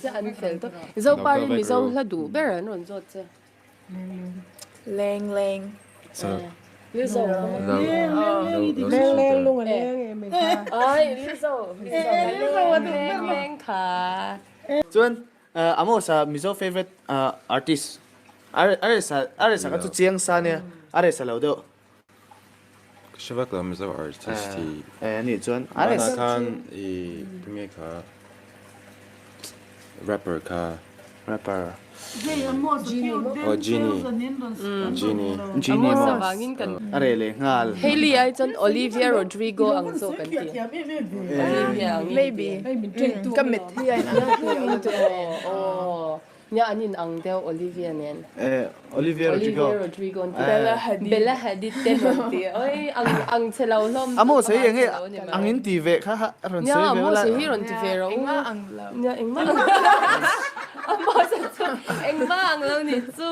Che an fel tawp. Zopari Mizo hla duh ber an rawn zawt che. Leng leng. Lilzo. Leng leng lung a leng em em kha. Ai Lilzo. Lilzo a duh ber leng kha. Chuan Amos-a Mizo favorite artist Aresa Aresa kha chu chiang sa nia Aresa lo deuh. Ka hre vak lo Mizo artist hi. Eh anih chuan Hmanah khan i tunge kha rapper kha. Rapper. Oh Genie. Genie. Genie maw. A reh leh nghal. Hailey ai chuan Olivia Rodrigo ang zawk an ti. Olivia ang in. Maybe. Ka mit hi a in ang tih. Aw. Nia an in ang deuh Olivia nen. Eh Olivia Rodrigo. Olivia Rodrigo an ti. Bella Hadid. Bella Hadid te rawn ti. Oi ang ang che lo hlawm. A maw sawi eng nge ang in ti ve kha ha rawn sawi ve ula. Nia maw sawi hi rawn ti ve rawh u. Engmah ang lo. Nia engmah ang lo. A maw sawi chu engmah ang lo nih chu.